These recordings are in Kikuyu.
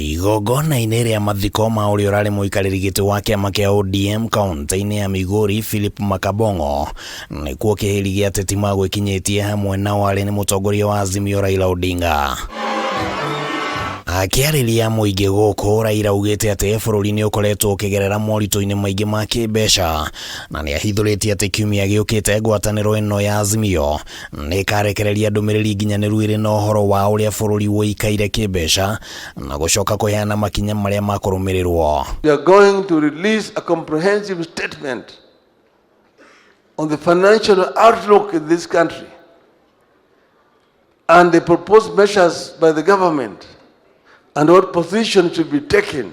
Igongona-inĩ rĩa mathiko ma ũrĩa ũrarĩ mũikarĩri gĩtĩ wa kĩama kĩa ODM kaunti-inĩ ya Migori Philip Makabong'o nĩkuo kĩhĩri gĩa ateti magwĩkinyĩtie hamwe nao arĩ nĩ mũtongoria wa Azimio Raila Odinga. Akĩarĩria mũingĩ gũkũ, Raila augĩte atĩ bũrũri nĩ ũkoretwo ũkĩgerera moritũ-inĩ maingĩ ma kĩmbeca na nĩ ahithũrĩtie atĩ kiumia gĩũkĩte ngwatanĩro ĩno ya Azimio nĩ ĩkarekereria ndũmĩrĩri nginyanĩru ĩrĩ na ũhoro wa ũrĩa bũrũri ũikaire kĩmbeca na gũcoka kũheana makinya marĩa makũrũmĩrĩrwo. We are going to release a comprehensive statement on the financial outlook in this country and the proposed measures by the government and what position should be taken,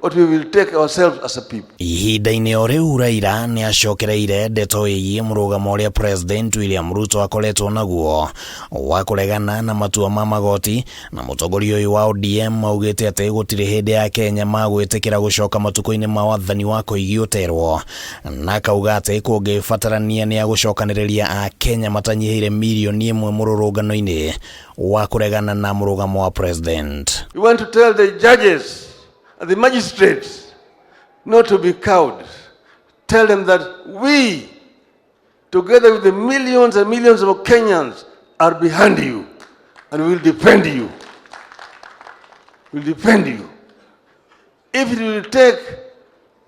what we will take ourselves as a people. Ihinda-inĩ o rĩu Raila nĩ acokereire ndeto ĩgiĩ mũrũgamo ũrĩa President William Ruto akoretwo naguo wa kũregana na matua ma magoti na mũtongoria ũyũ wa ODM augĩte atĩ gũtirĩ hĩndĩ ya Kenya magwĩtĩkĩra gũcoka matukũ-inĩ ma wathani wa Koigi Ũterwo na akauga atĩ kũngĩbatarania nĩ agũcokanĩrĩria Akenya matanyihĩire mirioni 1 mũrũrũngano-inĩ wa kũregana na mũrũgamo wa President. We want to tell the judges and the magistrates not to be cowed. Tell them that we, together with the millions and millions of Kenyans, are behind you and we will defend you. We'll defend you. If it will take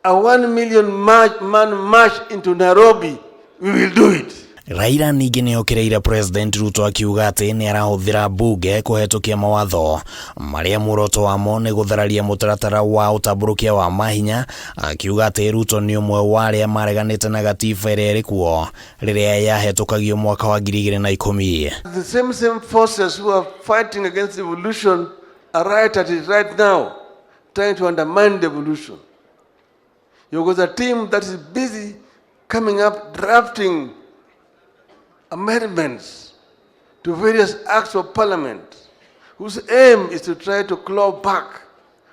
a 1 million man march into Nairobi, we will do it. Raila ningĩ nĩ okĩrĩire President Ruto akiuga atĩ nĩ arahũthĩra mbunge kũhetũkia mawatho marĩa muoroto wamo nĩ gũthararia mũtaratara wa ũtambũrũkia wa mahinya, akiuga atĩ Ruto nĩ ũmwe wa arĩa mareganĩte na gatiba ĩrĩa ĩrĩ kuo rĩrĩa yahetũkagio mwaka wa 2010. The same forces who are fighting against devolution are right at it right now, trying to undermine devolution. You've got a team that is busy coming up, drafting amendments to various acts of parliament, whose aim is to try to claw back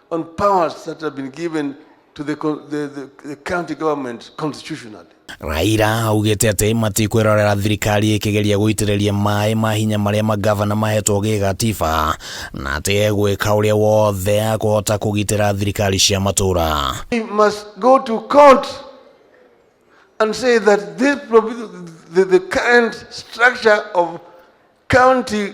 on powers that have been given to the county government constitutionally. Raila augĩte atĩ matikwĩrorera thirikari ĩkĩgeria gũitĩrĩria maĩ mahinya marĩa magavana mahetwo gĩgatiba na atĩ egwĩka ũrĩa wothe akũhota kũgitĩra thirikari cia matũũra. We must go to court and say that the current structure of county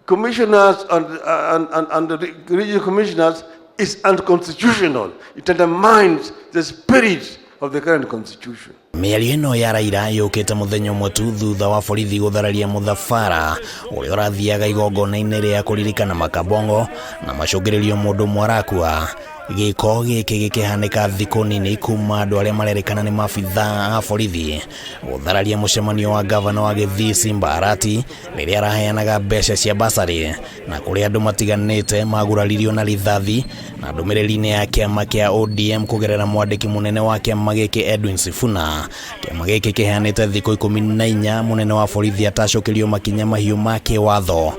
commissioners and the regional commissioners is unconstitutional. It undermines the spirit of the current constitution. Mĩario ĩno ya Raila yũkĩte mũthenya ũmwe tu thutha wa borithi gũthararia mũthabara ũrĩa ũrathiaga igongona-inĩ rĩa kũririkana Makabongo na macũngĩrĩrio mũndũ ũmwe arakua. Gĩko gĩkĩ gĩkĩhanĩka thikũ nini kuma andũ arĩa marerĩkana nĩ maabithaa a borithi gũthararia mũcemanio wa gavana wa Gĩthii Simba Arati rĩrĩa araheanaga mbeca cia basarĩ na kũrĩa andũ matiganĩte maguraririo na rithathi. Na ndũmĩrĩri-inĩ ya kĩama kĩa ODM kũgerera mwandĩki mũnene wa kĩama gĩkĩ Edwin Sifuna, kĩama gĩkĩ kĩheanĩte thikũ 14 mũnene wa borithi atacũkĩrio makinya mahiũ ma kĩwatho,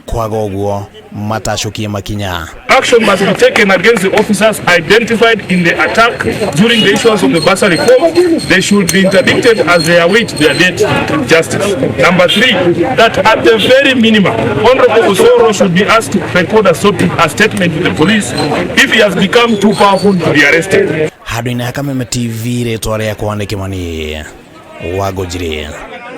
kwaga ũguo matacũkie makinya. Action must be taken against the officers identified in the attack during the issuance of the bursary form. They should be interdicted as they await their date with justice. Number three, that at the very minimum, Honorable Osoro should be asked to record a statement to the police if he has become too powerful to be arrested. Handũ-inĩ ha Kameme TV, rĩtwa rĩakwa nĩ Kĩmani wa Ngũnjiri.